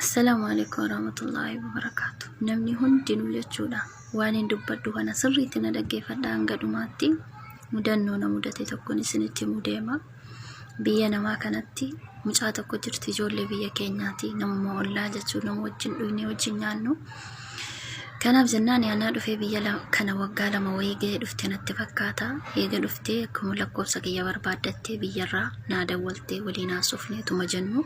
Assalaamu alaikum warahmatullaahi wabarakaatu. Namni hundinuu jechuudha waan hin dubbadhu kana sirriitti na dhaggeeffadha hanga dhumaatti mudannoo na mudate tokkoon isinitti himuu deema. Biyya namaa kanatti mucaa tokko jirti ijoollee biyya keenyaati namuma ollaa jechuun nama wajjin dhugnee wajjin nyaannu. Kanaaf jennaan anaa dhufee biyya kana waggaa 2 wayii ga'ee dhufte natti fakkaata. Eega dhuftee akkuma lakkoofsa kiyya barbaaddattee biyyarraa naa dawwaltee waliin haasofne utuma jennu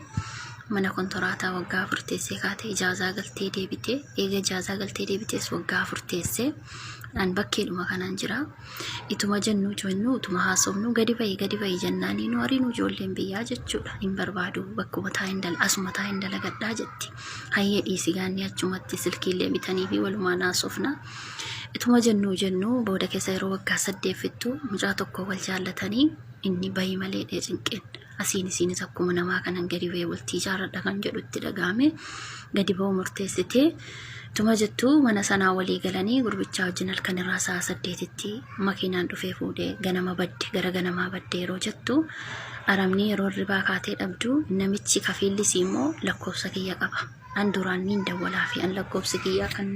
mana kontoraataa waggaa 4 teessee kaatee ijaazaa galtee deebite. Eega ijaazaa galtee deebitees waggaa 4 teessee an bakkeedhuma kanaan jira. Ituma jennu jennu utuma haasofnu gadi ba'i gadi ba'i jennaanii nu ariinu ijoolleen biyyaa jechuudha. Hin barbaadu bakkuma taa'een dala asuma taa'een dalagadhaa jetti. Hayyee dhiisi gaanni achumatti silkiillee bitanii fi walumaan haasofna. Ituma jennuu jennu booda keessa yeroo waggaa 8 fixxu mucaa tokko wal jaallatanii inni bahi malee dhee cinqeen. Asiin isiinis akkuma namaa kanan gadi ba'ee bultii ijaarradha kan jedhu itti dhaga'ame gadi ba'uu murteessite. Tuma jettu mana sanaa walii galanii gurbichaa wajjin halkan irraa sa'a 8tti makiinaan dhufee fuudhee ganama badde gara ganamaa badde yeroo jettu aramni yeroo hirribaa kaatee dhabdu namichi kafiillisii immoo lakkoofsa kiyya qaba. An duraan niin dawwalaa fi an lakkoofsi kiyyaa kan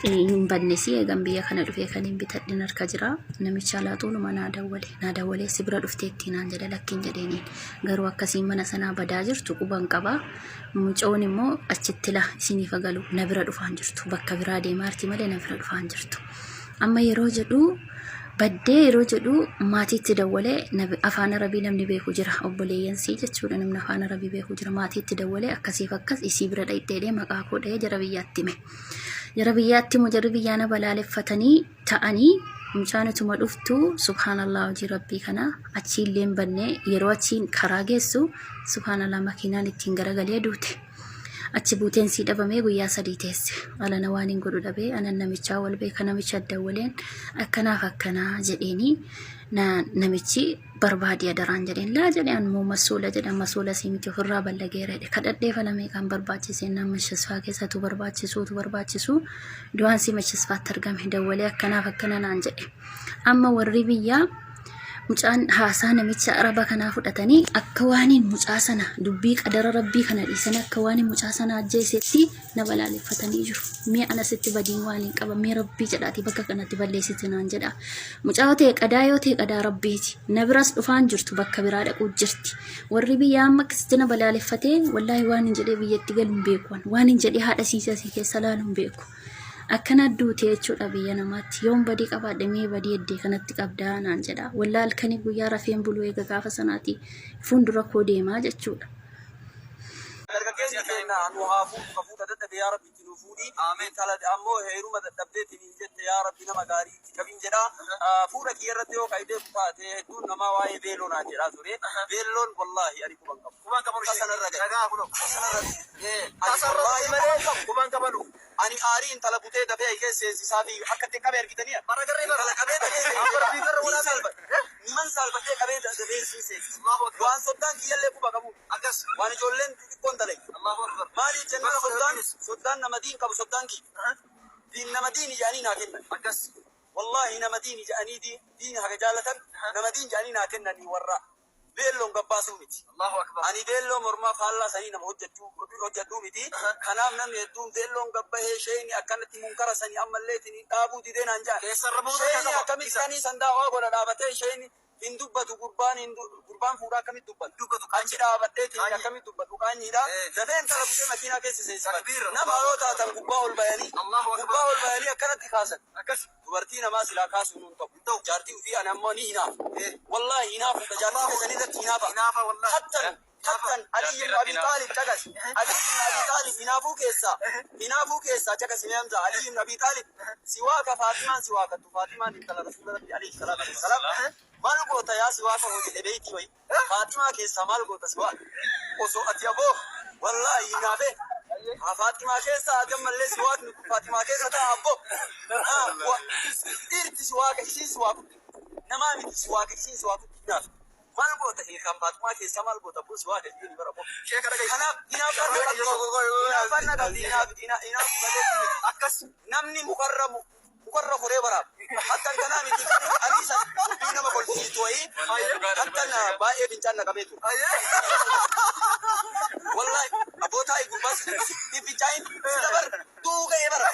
hin badne si eegan biyya kana dhufee kan hin bitadhin harka jira. Namicha alaaxuunuma naa dawwale. Naa dawwalee si bira dhufteetti naan jedhe lakkiin jedheeniin. Garuu akkasiin mana sanaa badaa jirtu quban qaba. Mucoon immoo achitti la isiniif agalu na bira dhufaan jirtu. Bakka biraa deemaarti malee na bira dhufaan jirtu. Amma yeroo jedhu baddee yeroo jedhu maatiitti dawwalee afaan arabii namni beeku jira obboleeyyan sii jechuudha namni afaan arabii beeku jira maatiitti dawwalee akkasiif akkas isii bira dhayxeedhee maqaa koo dhahee jara biyyaatti hime. Jara biyyaatti himu jarri biyyaa na balaaleffatanii ta'anii mucaan utuma dhuftu subhaanallah hojii rabbii kana achiillee hin banne yeroo achiin karaa geessu subhaanallah makiinaan ittiin garagalee duute. Achi buuteen sii dhabamee guyyaa 3 teesse. Alana waan hin godhu dhabee anan namichaa wal beeka namicha dawwaleen akkanaaf akkanaa jedheenii na namichi barbaadi adaraan jedheen laa jedhe an moo masuula jedhe masuula sii miti ofirraa ballageera jedhe kadhadhee fala meeqaan barbaachisee naan mashasfaa keessatu barbaachisuutu barbaachisu du'aan sii mashasfaatti argame dawwalee akkanaaf akkana naan jedhe. Amma warri biyyaa mucaan haasaa namicha araba kanaa fudhatanii akka waaniin mucaa sana dubbii qadara rabbii kana dhiisanii akka waaniin mucaa sana ajjeesetti na balaaleffatanii jiru. Mee ana sitti badiin waan hin qaba mee rabbii jedhaatii bakka kanatti balleessite naan jedha. Mucaa yoo ta'e qadaa yoo ta'e qadaa rabbiiti. Na biras dhufaan jirtu bakka biraa dhaquu jirti. Warri biyyaa amma akkasitti na balaaleffatee wallaahi waan hin jedhee biyyatti galu hin beeku. Waan hin jedhee haadha siisee asii keessa laalu hin beeku. Akkana duute jechuudha biyya namaatti. Yoon badii qabaadhe mee badii eddee kanatti qabdaa naan jedha. Wallaa halkanii guyyaa rafeen buluu eega gaafa sanaati fuuldura koo deemaa jechuudha. Dargaggeessi keenna nu haa fuudhu ka fuudha dadhabe yaa rabbi itti nu fuudhi intala ammoo heeruma dadhabdeetiin hin jette yaa rabbi nama gaarii itti qabin jedha fuudha kiyya irratti yoo ka deemu taate hedduun namaa waa'ee beeloo naan jedhaa ture beelloon wallaahi ani quban qabu quban qabu tasa narra gahe tasa narra gahe ani wallaahi malee quban qabanu Ani aarii intala butee dafee ayi keessa seensisaa fi akka itti qabe argitanii intala qabee dafee seensisa niin saalfadhe niman saalfadhee qabee dafee isiin seensisa waan soddaan kiyyallee quba qabu waan ijoolleen xixiqqoon dalaydu maaliif jennaan soddaan soddaan nama diin qabu soddaan kiyya diin nama diini jedhanii naa kennan wallaahi nama diini jedhanii diin haga jaalatan nama diin jedhanii naa kennanii warra Beelloon gabbaasuu miti. Ani beelloo mormaa faallaa sanii nama hojjachuu hojjadhuu miti. Kanaaf namni hedduun beelloon gabbahee sheeyni akkanatti munkara sanii ammallee itiniin dhaabuu didee naan ja'an. Sheeyni akkamitti qanii san da'waa godha dhaabatee sheeyni hin dubbatu gurbaan hin gurbaan fuudhaa akkamitti dubbata. Achi dhaabadhee itiniin akkamitti dubbadhu qaanyiidha. Dafee intala butee makiinaa keessa seensifadhe. Nama yoo taatan gubbaa ol bayanii gubbaa ol bayanii akkanatti kaasan. Dubartii namaa silaa kaasuun hin ta'u. Jaartii ufii ani ammoo ni hinaafa. Wallaahi hinaafuudha jaartii keessan irratti hinaafa. Hattan hattan Aliyyi ibn Abi Xaalib caqasi. Aliyyi ibn Abi Xaalib hinaafuu keessaa hinaafuu keessaa caqasi mee Hamza Aliyyi ibn Abi Xaalib siwaaka Faaximaan siwaakattu Faaximaan intala Rasuula Rabbi alayhi salaatu wassalaam maal goota yaa siwaaka hoo jedhe beeytii wayi. Faaximaa keessaa maal goota si waaq osoo ati aboo wallaahi hinaafee haa Faaximaa keessaa ati ammallee si waaqni kun Faaximaa keessa ta'a abbo dhiirti si waaqa isiin si waaqutti namaa miti si waaqa isiin si waaqutti hinaafe maal goota ilkaan Faaximaa keessaa maal goota abboo si waaqa isiin bara abbo kanaaf hinaaffaan na qabdi hinaaffaan na qabdi hinaafuu gateetti miti akkas namni mukarra Mukarra koree waraaba. Hattan kanaa miti ani isa dubbii nama kolfisiistu wayii hattan baay'ee fincaan na qabee ture. Wallahi abboo taa'i gurbaa si Hin fincaa'in sila bar du'uu ga'ee bara.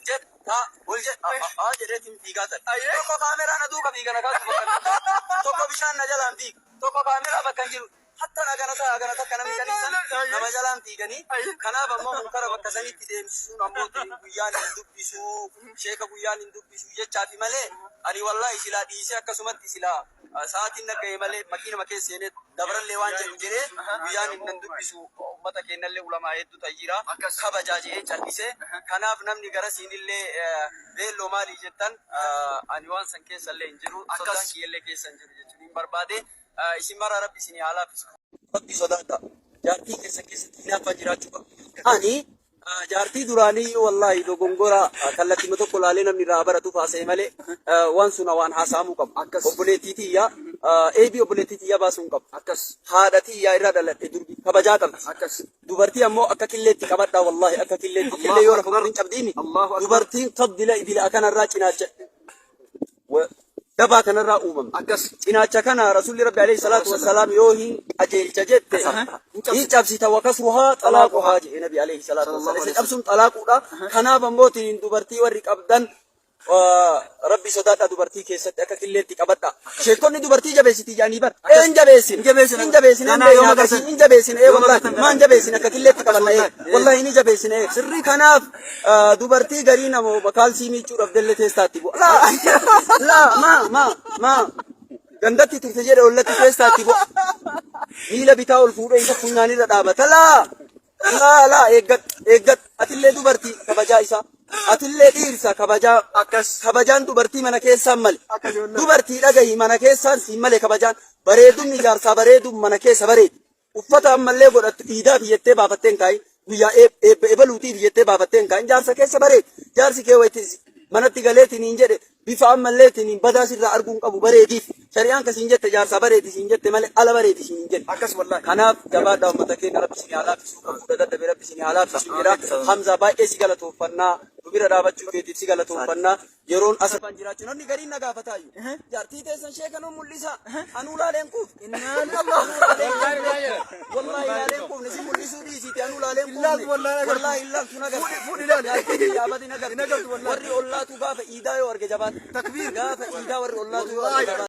Jedh haa ol jedh haa jedheetiin fiigaa ta'e. Tokko kaameraa na duuka fiiga na kaasu bakka tokko bishaan na jalaan fiiga tokko kaameraa bakka hin jiru. Hatta hagana ta'a hagana takka namni kaniisan nama jalaan fiiganii. Kanaaf ammoo munkara bakka sanitti deemsisuun ammoo guyyaan hin dubbisu, sheeka guyyaan hin dubbisu jechaafi malee, ani wallaahi silaa dhiisee akkasumatti silaa sa'aatiin na ga'e malee makiinama keessa seenee dabarallee waan jedhu jedhee guyyaan hin nan dubbisu. Ummata keenyallee ulamaa hedduutu jira kabajaa jedhee callisee. Kanaaf namni garasiinillee beelloo maalii jettan, ani waan san keessallee hin jiru, soddaan kiyyallee keessa hin jiru jechuun hin barbaade. Isin mara Rabbi isinii haa laaffisu. Rabbi sodaadha. Jaartii keessa keessatti hinaaffaa jiraachuu qabu. Ani jaartii duraanii wallaahi dogongora kallattima tokko laalee namni irraa baratuuf haasa'e malee waan suna waan haasa'amuu qabu. Obboleettii tiyyaa eebii obboleettii tiyyaa baasuu hin qabu. Haadha tiyyaa irraa dhaladhe, durbi kabajaa qabdi. Dubartii ammoo akka killeetti qabadhaa, wallaahi akka killeetti. Killee yoo lafa hin cabdiimi. Dubartiin qabdila ibila kanarraa cinaacha dabaa kanarraa uumamte. Cinaacha kana Rasuulli Rabbi alayhi salaatu wassalaam yoo hin qajeelcha jette hin cabsita. Wakasruhaa xalaaquhaa jedhe Nabi alayhi salaatu wassalaam. Isa cabsuun xalaaquudha. Kanaaf ammoo dubartii warri qabdan Rabbi sodaadha, dubartii keessatti akka killeetti qabadha. Sheekonni dubartii jabeessiti jedhanii bar. Een jabeessin. Hin jabeessin. Hin jabeessin. Ganaa yoo magarsan. Hin jabeessin. Ee Yoo wallahi. magarsan. Maan jabeessin, akka killeetti qabanna ee. Wallahi. Wallahi ni jabeessin ee. Sirrii kanaaf dubartii garii nama kaalsii miicuudhaaf dellee teessaatti bu'a. Laa laa maa maa maa gandatti turte jedhe ollatti teessaatti bu'a. Miila bitaa ol fuudhee isa funyaanirra dhaabata. Laa laa laa, eeggadhu eeggadhu, atillee dubartii kabajaa isaa, atillee dhiirsa kabajaa. Kabajaan dubartii mana keessaan male. Dubartii dhagahi, mana keessaan siin male kabajaan. Bareedumni jaarsaa bareeduun mana keessa bareedi. Uffata ammallee godhattu iidaa biyyattee baafattee hin kaayin, guyyaa eebba ebaluutii biyyattee baafattee hin kaayin. Jaarsa keessa bareedi. Jaarsi kee wayitti manatti galeetiin hin jedhe bifa ammalleetiin hin badaa sirraa arguu hin qabu, bareediif. Shari'aan kasiin jette jaarsaa bareedi siin jette malee ala bareedi siin hin jenne. Akkas wallahi. Kanaaf jabaadhaa, uummata keenya Rabbi isin haa laaffisuu, kan fuudha dadhabe Rabbi isin haa laaffisu jedha. Hamzaa, baay'ee si galatoofannaa, nu bira dhaabachuu keetiif si galatoofannaa. Yeroon as jiraachuu namni gariin na gaafataayyuu. Jaartii teessan sheeka nu mul'isa. Anuu laaleen kuufne. Wallahi laaleen kuufne, si mul'isuu dhiisiiti, anuu laaleen kuufne. Wallahi illaaltu na gartu. Fuudhi ilaali. Jaartii biyya abadi na Hin agartu gartu. wallahi. Warri ollaatu gaafa iidaa yoo arge jabaata. Takbiir. Gaafa iidaa warri ollaatu yoo arge jabaata.